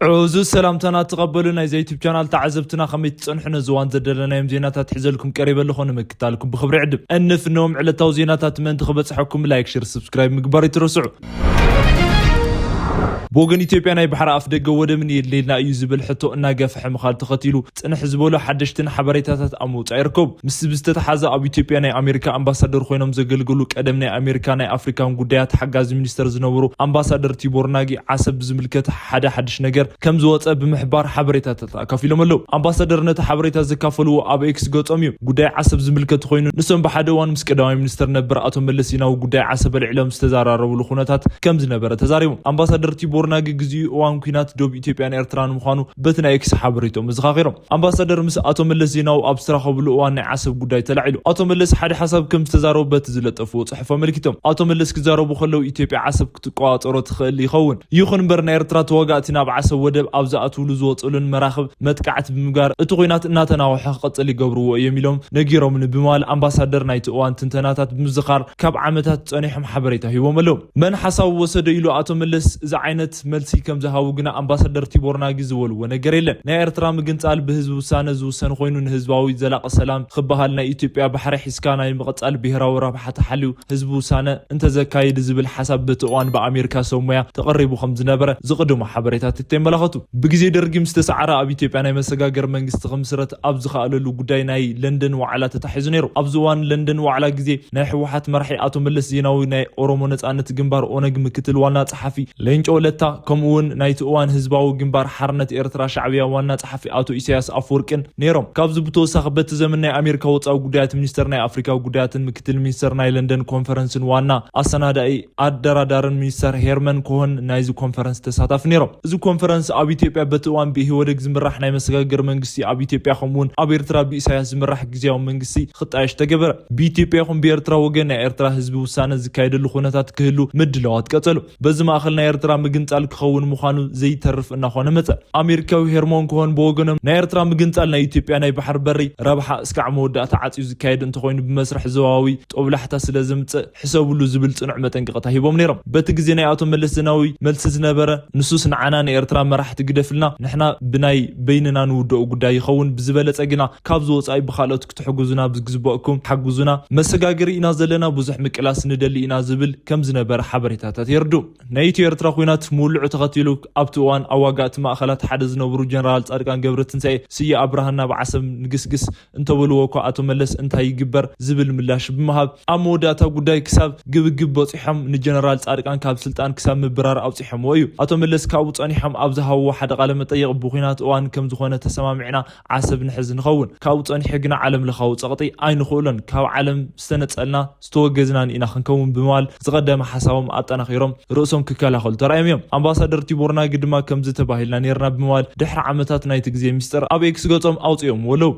ዕዙዝ ሰላምታና ትቐበሉ ናይዚ ዩቱብ ቻናል ተዓዘብትና፣ ከመይ ትጸንሑ? ነዚ እዋን ዘደለናዮም ዜናታት ሒዘልኩም ቀሪበ ኣለኹ፣ ንምክታልኩም ብኽብሪ ዕድም። እንፍነዎም ዕለታዊ ዜናታት ምእንቲ ክበጽሐኩም ላይክ፣ ሼር፣ ሰብስክራይብ ምግባር ይትረስዑ። ብወገን ኢትዮጵያ ናይ ባሕሪ ኣፍ ደገ ወደብን የድልየና እዩ ዝብል ሕቶ እናገፍሐ ምኻል ተኸቲሉ ጽንሕ ዝበሉ ሓደሽትን ሓበሬታታት ኣብ ምውጻእ ይርከቡ። ምስ ብዝተተሓዘ ኣብ ኢትዮጵያ ናይ ኣሜሪካ ኣምባሳደር ኮይኖም ዘገልግሉ ቀደም ናይ ኣሜሪካ ናይ ኣፍሪካን ጉዳያት ሓጋዚ ሚኒስተር ዝነበሩ ኣምባሳደር ቲቦር ናጊ ዓሰብ ብዝምልከት ሓደ ሓድሽ ነገር ከም ዝወፀ ብምሕባር ሓበሬታታት ኣካፊሎም ኣለዉ። ኣምባሳደር ነቲ ሓበሬታ ዘካፈልዎ ኣብ ኤክስ ገጾም እዩ። ጉዳይ ዓሰብ ዝምልከት ኮይኑ ንሶም ብሓደ እዋን ምስ ቀዳማይ ሚኒስተር ነበር ኣቶ መለስ ዜናዊ ጉዳይ ዓሰብ ኣልዒሎም ዝተዘራረብሉ ኩነታት ከም ዝነበረ ተዛሪቦም። ኣምባሳደር ቲቦር ናጊ ግዚኡ እዋን ኩናት ዶብ ኢትዮጵያን ኤርትራን ምዃኑ በቲ ናይ ኤክስ ሓበሬቶም መዘኻኺሮም። ኣምባሳደር ምስ ኣቶ መለስ ዜናዊ ኣብ ዝተራኸብሉ እዋን ናይ ዓሰብ ጉዳይ ተላዒሉ። ኣቶ መለስ ሓደ ሓሳብ ከም ዝተዛረቡ በቲ ዝለጠፍዎ ጽሑፍ ኣመልኪቶም። ኣቶ መለስ ክዛረቡ ከለዉ ኢትዮጵያ ዓሰብ ክትቆጻጸሮ ትኽእል ይኸውን። ይኹን እምበር ናይ ኤርትራ ተዋጋእቲ ናብ ዓሰብ ወደብ ኣብ ዝኣትውሉ ዝወፅሉን መራኽብ መጥቃዕቲ ብምግባር እቲ ኩናት እናተናውሐ ክቐፅል ይገብርዎ እዮም ኢሎም ነጊሮምኒ ብምባል ኣምባሳደር ናይቲ እዋን ትንተናታት ብምዝኻር ካብ ዓመታት ጸኒሖም ሓበሬታ ሂቦም ኣለዉ። መን ሓሳቡ ወሰደ ኢሉ ኣቶ መለስ እዚ ዓይነት መልሲ ከም ዝሃቡ ግና ኣምባሳደር ቲቦር ናጊ ዝበልዎ ነገር የለን። ናይ ኤርትራ ምግንጻል ብህዝቢ ውሳነ ዝውሰን ኮይኑ ንህዝባዊ ዘላቂ ሰላም ክበሃል ናይ ኢትዮጵያ ባሕሪ ሒዝካ ናይ ምቕጻል ብሄራዊ ረብሓ ተሓልዩ ህዝቢ ውሳነ እንተዘካይድ ዝብል ሓሳብ በቲ እዋን ብኣሜሪካ ሰብ ሞያ ተቐሪቡ ከም ዝነበረ ዝቕድሙ ሓበሬታት ይተመላኸቱ። ብግዜ ደርጊ ምስ ተሰዓረ ኣብ ኢትዮጵያ ናይ መሰጋገር መንግስቲ ክምስረት ኣብ ዝኸኣለሉ ጉዳይ ናይ ለንደን ዋዕላ ተታሒዙ ነይሩ። ኣብዚ እዋን ለንደን ዋዕላ ግዜ ናይ ህወሓት መራሒ ኣቶ መለስ ዜናዊ ናይ ኦሮሞ ነጻነት ግንባር ኦነግ ምክትል ዋና ጸሓፊ ሌንጮ ለታ ከምኡ እውን ናይቲ እዋን ህዝባዊ ግንባር ሓርነት ኤርትራ ሻዕብያ ዋና ጸሓፊ ኣቶ ኢሳያስ ኣፈወርቅን ነይሮም። ካብዚ ብተወሳኺ በቲ ዘመን ናይ ኣሜሪካ ወጻኢ ጉዳያት ሚኒስተር ናይ ኣፍሪካ ጉዳያትን ምክትል ሚኒስተር ናይ ለንደን ኮንፈረንስን ዋና ኣሰናዳኢ ኣደራዳርን ሚኒስተር ሄርመን ኮሆን ናይዚ ኮንፈረንስ ተሳታፊ ነይሮም። እዚ ኮንፈረንስ ኣብ ኢትዮጵያ በቲ እዋን ብኢህወደግ ዝምራሕ ናይ መሰጋገር መንግስቲ ኣብ ኢትዮጵያ ከምኡውን ኣብ ኤርትራ ብኢሳያስ ዝምራሕ ግዜያዊ መንግስቲ ክጣየሽ ተገበረ። ብኢትዮጵያ ይኹን ብኤርትራ ወገን ናይ ኤርትራ ህዝቢ ውሳነ ዝካየደሉ ኩነታት ክህሉ ምድላዋት ቀጸሉ። በዚ ማእኸል ናይ ኤርትራ ምግንጻል ክኸውን ምዃኑ ዘይተርፍ እናኾነ መጸ። ኣሜሪካዊ ሄርሞን ኮሆን ብወገኖም ናይ ኤርትራ ምግንጻል ናይ ኢትዮጵያ ናይ ባሕር በሪ ረብሓ እስካዕ መወዳእታ ዓጽዩ ዝካየድ እንተኾይኑ ብመስርሕ ዞባዊ ጦብላሕታ ስለ ዘምጽእ ሕሰብሉ ዝብል ጽኑዕ መጠንቀቕታ ሂቦም ነይሮም። በቲ ግዜ ናይ ኣቶ መለስ ዜናዊ መልሲ ዝነበረ ንሱስ ንዓና ንኤርትራ መራሕቲ ግደፍልና፣ ንሕና ብናይ በይንና ንውድኦ ጉዳይ ይኸውን፣ ብዝበለጸ ግና ካብዚ ወጻኢ ብኻልኦት ክትሕግዙና ብዝግበእኩም ሓግዙና፣ መሰጋገሪ ኢና ዘለና፣ ብዙሕ ምቅላስ ንደሊ ኢና ዝብል ከም ዝነበረ ሓበሬታታት የርድኡ። ናይ ኢትዮ ኤርትራ ኲናት ምውልዑ ተኸቲሉ ኣብቲ እዋን ኣዋጋእቲ ማእኸላት ሓደ ዝነበሩ ጀነራል ጻድቃን ገብረትንሳኤ ስየ ኣብርሃ ናብ ዓሰብ ንግስግስ እንተበልዎ እኳ ኣቶ መለስ እንታይ ይግበር ዝብል ምላሽ ብምሃብ ኣብ መወዳእታ ጉዳይ ክሳብ ግብግብ በጺሖም ንጀነራል ጻድቃን ካብ ስልጣን ክሳብ ምብራር ኣብጺሖምዎ እዩ። ኣቶ መለስ ካብኡ ጸኒሖም ኣብ ዝሃብዎ ሓደ ቃለ መጠይቕ ብኲናት እዋን ከም ዝኾነ ተሰማሚዕና ዓሰብ ንሕዝ ንኸውን። ካብኡ ጸኒሑ ግና ዓለም ለኻዊ ጸቕጢ ኣይንኽእሎን። ካብ ዓለም ዝተነጸልና ዝተወገዝናን ኢና ክንከውን ብምባል ዝቐደመ ሓሳቦም ኣጠናኺሮም ርእሶም ክከላኸሉ ተራእዮም እዮም። ኣምባሳደር ቲቦር ናጊ ድማ ከምዚ ተባሂልና ነይርና ብምባል ድሕሪ ዓመታት ናይቲ ግዜ ሚስጥር ኣብ ኤክስ ገጾም ኣውጺኦምዎ ኣለዉ።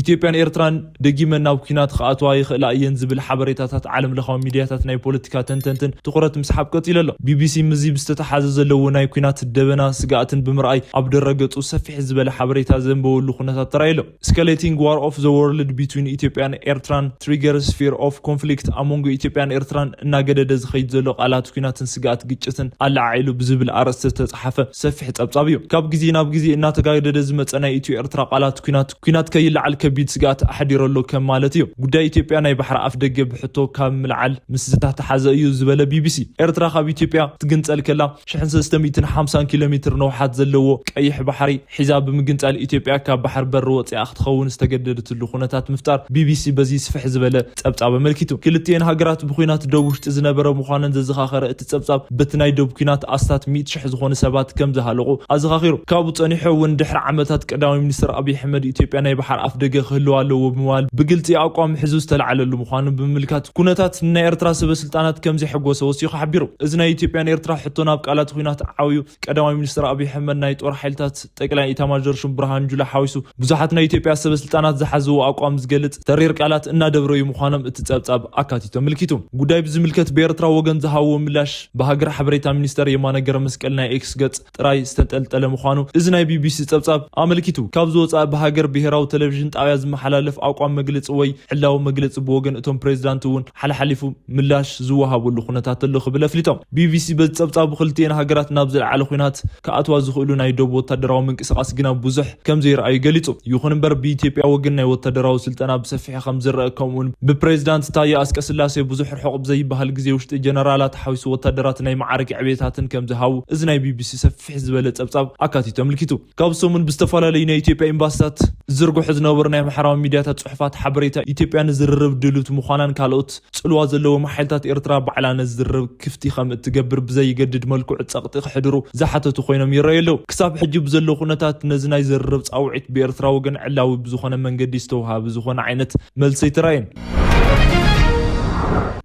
ኢትዮጵያን ኤርትራን ደጊመን ናብ ኲናት ክኣትዋ ይኽእላ እየን ዝብል ሓበሬታታት ዓለም ለኻዊ ሚድያታት ናይ ፖለቲካ ተንተንትን ትኹረት ምስሓብ ቀጺሉ ኣሎ። ቢቢሲ ምስዚ ብዝተተሓዘ ዘለዎ ናይ ኲናት ደበና ስግኣትን ብምርኣይ ኣብ ድረገጹ ሰፊሕ ዝበለ ሓበሬታ ዘንበበሉ ኩነታት ተራእዩ ኣሎ። Escalating War of the World between ኢትዮጵያን ኤርትራን triggers fear of conflict ኣመንጎ ኢትዮጵያን ኤርትራን እናገደደ ዝኸይድ ዘሎ ቃላት ኲናትን ስግኣት ግጭትን ኣለዓዒሉ ብዝብል ኣርእስቲ ዝተጻሓፈ ሰፊሕ ጸብጻብ እዩ። ካብ ግዜ ናብ ግዜ እናተጋደደ ዝመጸ ናይ ኢትዮ ኤርትራ ቃላት ኲናት፣ ኲናት ከይለዓል ከቢድ ስግኣት ኣሕዲሩ ኣሎ ከም ማለት እዩ። ጉዳይ ኢትዮጵያ ናይ ባሕሪ ኣፍ ደገ ብሕቶ ካብ ምልዓል ምስ ዝተተሓዘ እዩ ዝበለ ቢቢሲ፣ ኤርትራ ካብ ኢትዮጵያ ትግንጸል ከላ ሽሕን ሰለስተ ሚእትን ሓምሳን ኪሎ ሜትር ነውሓት ዘለዎ ቀይሕ ባሕሪ ሒዛ ብምግንጻል ኢትዮጵያ ካብ ባሕር በር ወጺኣ ክትኸውን ዝተገደደትሉ ኩነታት ምፍጣር ቢቢሲ በዚ ስፍሕ ዝበለ ጸብጻብ ኣመልኪቱ። ክልቲኤን ሃገራት ብኲናት ዶብ ውሽጢ ዝነበረ ምዃነን ዘዘኻኸረ እቲ ጸብጻብ፣ በቲ ናይ ዶብ ኲናት ኣስታት ሚእቲ ሽሕ ዝኾኑ ሰባት ከም ዝሃለቑ ኣዘኻኺሩ። ካብኡ ጸኒሑ እውን ድሕሪ ዓመታት ቀዳማይ ሚኒስትር ኣብይ ኣሕመድ ኢትዮጵያ ናይ ባሕር ኣፍ ደገ ክህልዋ ኣለዎ ብምባል ብግልጺ ኣቋም ሕዙ ዝተላዕለሉ ምዃኑ ብምምልካት፣ ኩነታት ንናይ ኤርትራ ሰበ ስልጣናት ከም ዘሐጎሰ ወሲኹ ሓቢሩ። እዚ ናይ ኢትዮጵያን ኤርትራ ሕቶ ናብ ቃላት ኲናት ዓብዩ ቀዳማይ ሚኒስትር ኣብይ ኣሕመድ ናይ ጦር ሓይልታት ጠቅላይ ኢታማዦር ሹም ብርሃኑ ጁላ ሓዊሱ ብዙሓት ናይ ኢትዮጵያ ሰበ ስልጣናት ዝሓዝዎ ኣቋም ዝገልጽ ተሪር ቃላት እናደብረዩ ምዃኖም እቲ ጸብጻብ ኣካቲቱ ኣመልኪቱ። ጉዳይ ብዝምልከት ብኤርትራ ወገን ዝሃብዎ ምላሽ ብሃገር ሓበሬታ ሚኒስተር የማነ ገረመስቀል ናይ ኤክስ ገጽ ጥራይ ዝተንጠልጠለ ምዃኑ እዚ ናይ ቢቢሲ ጸብጻብ ኣመልኪቱ። ካብ ዝወጻ ብሃገር ብሄራዊ ቴሌቪዥን ጣብያ ዝመሓላለፍ ኣቋም መግለፂ ወይ ዕላዊ መግለፂ ብወገን እቶም ፕሬዚዳንት እውን ሓለሓሊፉ ምላሽ ዝወሃበሉ ኩነታት ኣሎ ክብል ኣፍሊጦም። ቢቢሲ በዚ ጸብጻቡ ክልቲኤን ሃገራት ናብ ዝለዓለ ኲናት ክኣትዋ ዝኽእሉ ናይ ዶብ ወታደራዊ ምንቅስቓስ ግና ብዙሕ ከም ዘይረኣዩ ገሊጹ። ይኹን እምበር ብኢትዮጵያ ወገን ናይ ወታደራዊ ስልጠና ብሰፊሑ ከም ዝረአ ከምኡውን ብፕሬዚዳንት ታየ ኣስቀስላሴ ብዙሕ ርሑቕ ብዘይበሃል ግዜ ውሽጢ ጀነራላት ሓዊሱ ወታደራት ናይ መዓርግ ዕቤታትን ከም ዝሃቡ እዚ ናይ ቢቢሲ ሰፊሕ ዝበለ ጸብጻብ ኣካቲቱ ኣመልኪቱ። ካብ ሰሙን ብዝተፈላለዩ ናይ ኢትዮጵያ ኤምባሲታት ዝዝርግሑ ዝነበሩ ናይ ማሕበራዊ ሚድያታት ጽሑፋት ሓበሬታ ኢትዮጵያ ንዝርርብ ድሉት ምዃናን ካልኦት ጽልዋ ዘለዎም ሓይልታት ኤርትራ ባዕላ ነዝርርብ ክፍቲ ከም እትገብር ብዘይገድድ መልክዑ ጸቕጢ ክሕድሩ ዝሓተቱ ኮይኖም ይረኣዩ ኣለዉ። ክሳብ ሕጂ ብዘሎ ኩነታት ነዚ ናይ ዝርርብ ጻውዒት ብኤርትራ ወገን ዕላዊ ብዝኾነ መንገዲ ዝተውሃበ ዝኾነ ዓይነት መልሲ ኣይተራእየን።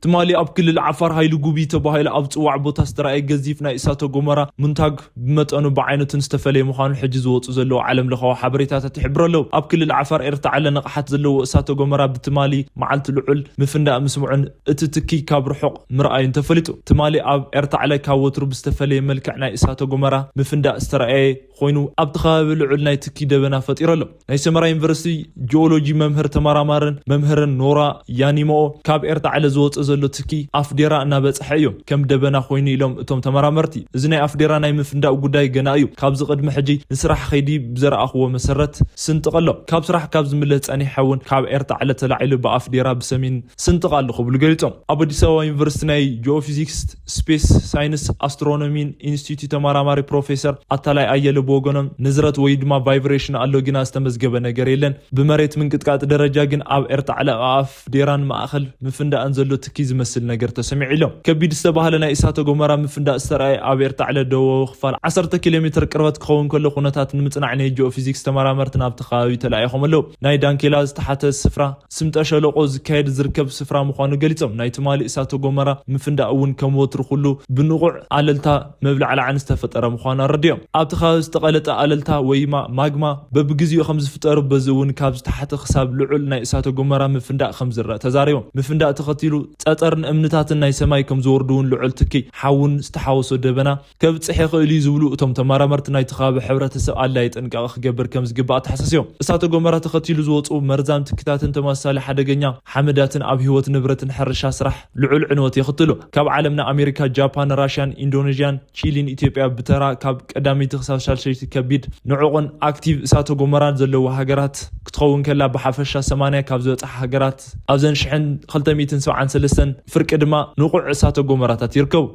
ትማሊ ኣብ ክልል ዓፋር ሃይሊ ጉቢ ተባሂሉ ኣብ ዝጽዋዕ ቦታ ዝተራእየ ገዚፍ ናይ እሳተ ጎመራ ሙንታግ ብመጠኑ ብዓይነቱን ዝተፈለየ ምዃኑ ሕጂ ዝወጹ ዘለዉ ዓለም ለኻዊ ሓበሬታታት ይሕብሩ ኣለዉ። ኣብ ክልል ዓፋር ኤርታዕለ ንቕሓት ዘለዎ እሳተ ጎመራ ብትማሊ መዓልቲ ልዑል ምፍንዳእ ምስምዑን እቲ ትኪ ካብ ርሑቕ ምርኣዩን ተፈሊጡ። ትማሊ ኣብ ኤርታዕለ ካብ ወትሩ ብዝተፈለየ መልክዕ ናይ እሳተ ጎመራ ምፍንዳእ ዝተራእየ ኮይኑ ኣብቲ ከባቢ ልዑል ናይ ትኪ ደበና ፈጢሩ ኣሎ። ናይ ሰመራ ዩኒቨርሲቲ ጂኦሎጂ መምህር ተመራማርን መምህርን ኖራ ያኒሞኦ ካብ ኤርታዕለ ዝወፅእ ዘሎ ትኪ ኣፍዴራ እናበፅሐ እዩ ከም ደበና ኮይኑ ኢሎም እቶም ተመራመርቲ። እዚ ናይ ኣፍዴራ ናይ ምፍንዳእ ጉዳይ ገና እዩ። ካብዚ ቅድሚ ሕጂ ንስራሕ ከይዲ ብዘረኣኽዎ መሰረት ስንጥቕ ኣሎ። ካብ ስራሕ ካብ ዝምለስ ፀኒሐ እውን ካብ ኤርታዕለ ተላዒሉ ብኣፍዴራ ብሰሜን ስንጥቕ ኣሎ ክብሉ ገሊፆም። ኣብ ኣዲስ ኣበባ ዩኒቨርሲቲ ናይ ጂኦፊዚክስ ስፔስ ሳይንስ ኣስትሮኖሚን ኢንስቲትዩት ተመራማሪ ፕሮፌሰር ኣታላይ ኣየለ ብወገኖም ንዝረት ወይ ድማ ቫይብሬሽን ኣሎ ግና ዝተመዝገበ ነገር የለን። ብመሬት ምንቅጥቃጥ ደረጃ ግን ኣብ ኤርታዕለ ኣፍ ዴራን ማእኸል ምፍንዳእን ዘሎ ትኪ ዝመስል ነገር ተሰሚዑ ኢሎም። ከቢድ ዝተባህለ ናይ እሳተ ጎመራ ምፍንዳእ ዝተረኣየ ኣብ ኤርታዕለ ደቡባዊ ክፋል ዓሰርተ ኪሎ ሜትር ቅርበት ክኸውን ከሎ ኩነታት ንምጽናዕ ናይ ጂኦፊዚክስ ተመራመርቲ ናብቲ ከባቢ ተላኢኾም ኣለዉ። ናይ ዳንኬላ ዝተሓተ ስፍራ ስምጠ ሸለቆ ዝካየድ ዝርከብ ስፍራ ምዃኑ ገሊጾም። ናይ ትማሊ እሳተ ጎመራ ምፍንዳእ እውን ከም ወትሩ ኩሉ ብንቑዕ ኣለልታ መብላዕላዕን ዝተፈጠረ ምዃኑ ኣረዲኦም። ኣብቲ ከባቢ ዝተቐለጠ ኣለልታ ወይ ማ-፣ ማግማ በብግዜኡ ከም ዝፍጠሩ በዚ እውን ካብ ዝተሓተ ክሳብ ልዑል ናይ እሳተ ጎመራ ምፍንዳእ ከም ዝረአ ተዛሪቦም። ምፍንዳእ ተኸቲሉ ጸጸርን እምንታትን ናይ ሰማይ ከም ዝወርዱ እውን ልዑል ትኪ ሓውን ዝተሓወሶ ደበና ከብጽሕ ይኽእል እዩ ዝብሉ እቶም ተመራመርቲ ናይቲ ከባቢ ሕብረተሰብ ኣድላዪ ጥንቃቐ ክገብር ከም ዝግባእ ኣተሓሳሲቦም። እሳተ ጎመራ ተኸቲሉ ዝወጽኡ መርዛም ትኪታትን ተመሳሳሊ ሓደገኛ ሓመዳትን ኣብ ህይወት ንብረትን ሕርሻ ስራሕ ልዑል ዕንወት የኽትሉ። ካብ ዓለምና ኣሜሪካ፣ ጃፓን፣ ራሽያን፣ ኢንዶኔዥያን፣ ቺሊን ኢትዮጵያ ብተራ ካብ ቀዳመይቲ ክሳብ ሳልሰይቲ ከቢድ ንዑቕን ኣክቲቭ እሳተ ጎመራን ዘለዎ ሃገራት ክትኸውን ከላ ብሓፈሻ ሰማንያ ካብ ዝበጽሓ ሃገራት ኣብዘን ሽሕን ክልተ ሚእትን ሰብዓን ሰለስተን ፍርቂ ድማ ንቑዕ እሳተ ጎመራታት ይርከቡ።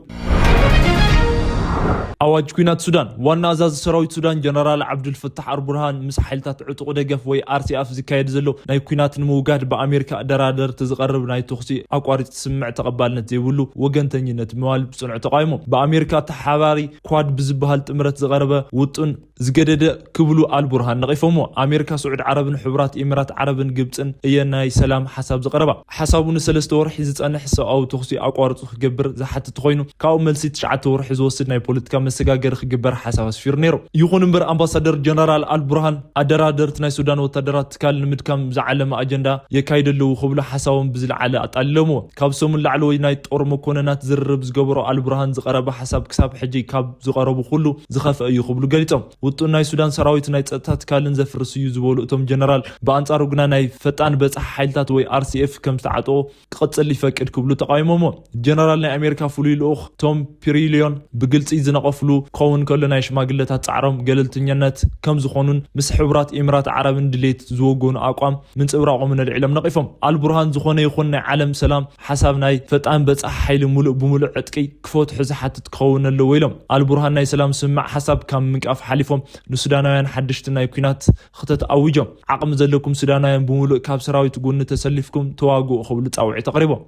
ኣዋጅ ኲናት ሱዳን። ዋና ኣዛዚ ሰራዊት ሱዳን ጀነራል ዓብዱልፈታሕ ኣልቡርሃን ምስ ሓይልታት ዕጡቕ ደገፍ ወይ ኣርሲኣፍ ዝካየድ ዘሎ ናይ ኲናት ንምውጋድ ብኣሜሪካ ኣደራደርቲ ዝቐርብ ናይ ተኹሲ ኣቋሪጽ ስምምዕ ተቐባልነት ዘይብሉ ወገንተኝነት ብምባል ብጽኑዕ ተቓዊሞም። ብኣሜሪካ ተሓባሪ ኳድ ብዝበሃል ጥምረት ዝቐረበ ውጡን ዝገደደ ክብሉ ኣልቡርሃን ነቒፎምዎ። ኣሜሪካ፣ ስዑድ ዓረብን ሕቡራት ኢሚራት ዓረብን ግብጽን እየን ናይ ሰላም ሓሳብ ዝቐረባ። ሓሳቡ ንሰለስተ ወርሒ ዝጸንሕ ሰብኣዊ ተኹሲ ኣቋርጹ ክገብር ዝሓትት ኮይኑ፣ ካብኡ መልሲ ትሽዓተ ወርሒ ዝወስድ ናይ ፖለቲካ መሰጋገሪ ክግበር ሓሳብ ኣስፊሩ ነይሩ። ይኹን እምበር ኣምባሳደር ጀነራል ኣልቡርሃን ኣደራደርቲ ናይ ሱዳን ወታደራት ትካል ንምድካም ዝዓለመ ኣጀንዳ የካይዱ ኣለዉ ክብሉ ሓሳቦም ብዝለዓለ ኣጣሊሎምዎ። ካብ ሰሙን ላዕለዎይ ናይ ጦር መኮነናት ዝርርብ ዝገበሮ ኣልቡርሃን ዝቐረበ ሓሳብ ክሳብ ሕጂ ካብ ዝቐረቡ ኩሉ ዝኸፍአ እዩ ክብሉ ገሊጾም። ውጡን ናይ ሱዳን ሰራዊት ናይ ጸጥታ ትካልን ዘፍርስ እዩ ዝበሉ እቶም ጀነራል፣ ብኣንጻሩ ግና ናይ ፈጣን በጻሒ ሓይልታት ወይ ኣርሲኤፍ ከም ዝተዓጠቑ ክቕጽል ይፈቅድ ክብሉ ተቓዊሞሞ። ጀነራል ናይ ኣሜሪካ ፍሉይ ልኡኽ ቶም ፒሪሊዮን ብግልጺ ዝነቐፍሉ ክኸውን ከሎ ናይ ሽማግለታት ጻዕሮም ገለልተኛነት ከም ዝኾኑን ምስ ሕቡራት ኢሚራት ዓረብን ድሌት ዝወገኑ ኣቋም ምንጽብራቖምን ኣልዒሎም ነቒፎም። ኣልቡርሃን ዝኾነ ይኹን ናይ ዓለም ሰላም ሓሳብ ናይ ፈጣን በጻሒ ሓይሊ ሙሉእ ብሙሉእ ዕጥቂ ክፈትሑ ዝሓትት ክኸውን ኣለዎ ኢሎም። ኣልቡርሃን ናይ ሰላም ስምምዕ ሓሳብ ካብ ምንቃፍ ሓሊፎም ንሱዳናውያን ሓደሽቲ ናይ ኲናት ክተት ኣዊጆም። ዓቕሚ ዘለኩም ሱዳናውያን ብምሉእ ካብ ሰራዊት ጎኒ ተሰሊፍኩም ተዋግኡ ክብሉ ጻውዒት ኣቕሪቦም።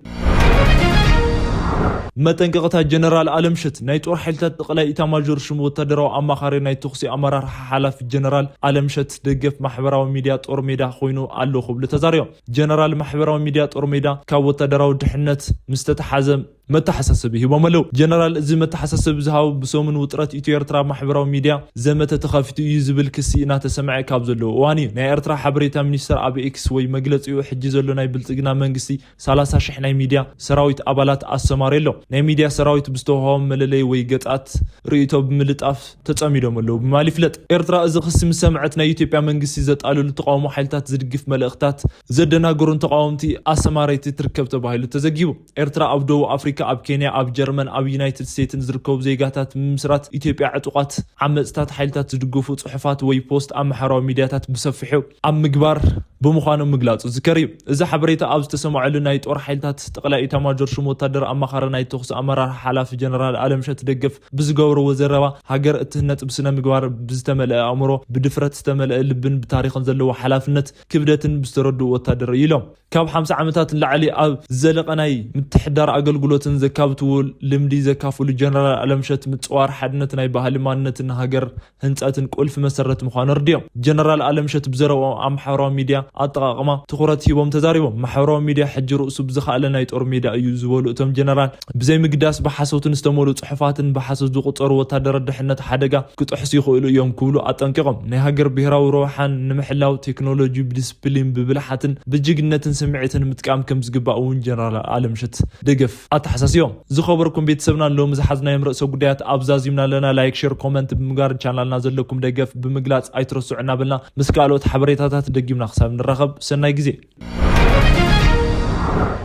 መጠንቀቕታ ጀነራል ኣለምሸት። ናይ ጦር ሓይልታት ጠቕላይ ኢታማዦር ሹም ወታደራዊ ኣማኻሪ ናይ ተኹሲ ኣመራርሓ ሓላፊ ጀነራል ኣለምሸት ደገፍ ማሕበራዊ ሚድያ ጦር ሜዳ ኮይኑ ኣሎ ክብሉ ተዛሪቦም። ጀነራል ማሕበራዊ ሚድያ ጦር ሜዳ ካብ ወታደራዊ ድሕነት ምስ ተተሓዘ መተሓሳሰቢ ሂቦም ኣለዉ። ጀነራል እዚ መተሓሳሰቢ ዝሃቡ ብሰሙን ውጥረት ኢትዮ ኤርትራ ኣብ ማሕበራዊ ሚድያ ዘመተ ተኸፊቱ እዩ ዝብል ክሲ እናተሰምዐ ካብ ዘለዎ እዋን እዩ። ናይ ኤርትራ ሓበሬታ ሚኒስተር ኣብ ኤክስ ወይ መግለጺኡ ሕጂ ዘሎ ናይ ብልጽግና መንግስቲ ሰላሳ ሽሕ ናይ ሚድያ ሰራዊት ኣባላት ኣሰማርዩ ኣሎ። ናይ ሚድያ ሰራዊት ብዝተዋህቦም መለለይ ወይ ገጻት ርእይቶ ብምልጣፍ ተጸሚዶም ኣለዉ ብምባል ይፍለጥ። ኤርትራ እዚ ክሲ ምስ ሰምዐት ናይ ኢትዮጵያ መንግስቲ ዘጣልሉ ተቃውሞ ሓይልታት ዝድግፍ መልእኽታት ዘደናገሩን ተቃወምቲ ኣሰማረይቲ ትርከብ ተባሂሉ ተዘጊቡ። ኤርትራ ኣብ ደቡብ ኣፍሪካ፣ ኣብ ኬንያ፣ ኣብ ጀርመን፣ ኣብ ዩናይትድ ስቴትስን ዝርከቡ ዜጋታት ምምስራት ኢትዮጵያ ዕጡቓት ዓመፅታት ሓይልታት ዝድግፉ ጽሑፋት ወይ ፖስት ኣብ ማሕበራዊ ሚድያታት ብሰፊሑ ኣብ ምግባር ብምዃኑ ምግላጹ ዝከር እዩ። እዚ ሓበሬታ ኣብ ዝተሰማዐሉ ናይ ጦር ሓይልታት ጠቕላይ ኢታማጆር ሹም ወታደር ኣማኻሪ ናይ ተኹሲ ኣመራርሓ ሓላፊ ጀነራል ኣለምሸት ደገፍ ብዝገብርዎ ዘረባ ሃገር እትህነጽ ብስነ ምግባር ብዝተመልአ ኣእምሮ ብድፍረት ዝተመልአ ልብን ብታሪኽን ዘለዎ ሓላፍነት ክብደትን ብዝተረድኡ ወታደር እዩ ኢሎም። ካብ ሓምሳ ዓመታት ንላዕሊ ኣብ ዝዘለቐ ናይ ምትሕዳር ኣገልግሎትን ዘካብትዎ ልምዲ ዘካፍሉ ጀነራል ኣለምሸት ምጽዋር ሓድነት ናይ ባህሊ ማንነትን ሃገር ህንጸትን ቁልፊ መሰረት ምዃኑ ኣርድዮም። ጀነራል ኣለምሸት ብዘረብኦም ኣብ ማሕበራዊ ሚድያ ኣጠቓቕማ ትኹረት ሂቦም ተዛሪቦም። ማሕበራዊ ሚድያ ሕጂ ርእሱ ብዝኸኣለ ናይ ጦር ሜዳ እዩ ዝበሉ እቶም ጀነራል ብዘይ ምግዳስ ብሓሶትን ዝተመሉ ጽሑፋትን ብሓሶት ዝቁጸሩ ወታደራት ድሕነት ሓደጋ ክጥሕሱ ይኽእሉ እዮም ክብሉ ኣጠንቂቖም። ናይ ሃገር ብሄራዊ ረብሓን ንምሕላው ቴክኖሎጂ ብዲስፕሊን ብብልሓትን ብጅግነትን ስምዒትን ምጥቃም ከም ዝግባእ እውን ጀነራል ኣለምሸት ደገፍ ኣተሓሳሲቦም። ዝኸበርኩም ቤተሰብና ሎሚ ዝሓዝናዮም ርእሰ ጉዳያት ኣብዛዚምና ኣለና። ላይክ፣ ሼር፣ ኮመንት ብምግባር ቻናልና ዘለኩም ደገፍ ብምግላጽ ኣይትረስዑ እናበልና ምስ ካልኦት ሓበሬታታት ደጊምና ክሳብ ንራኸብ ሰናይ ግዜ።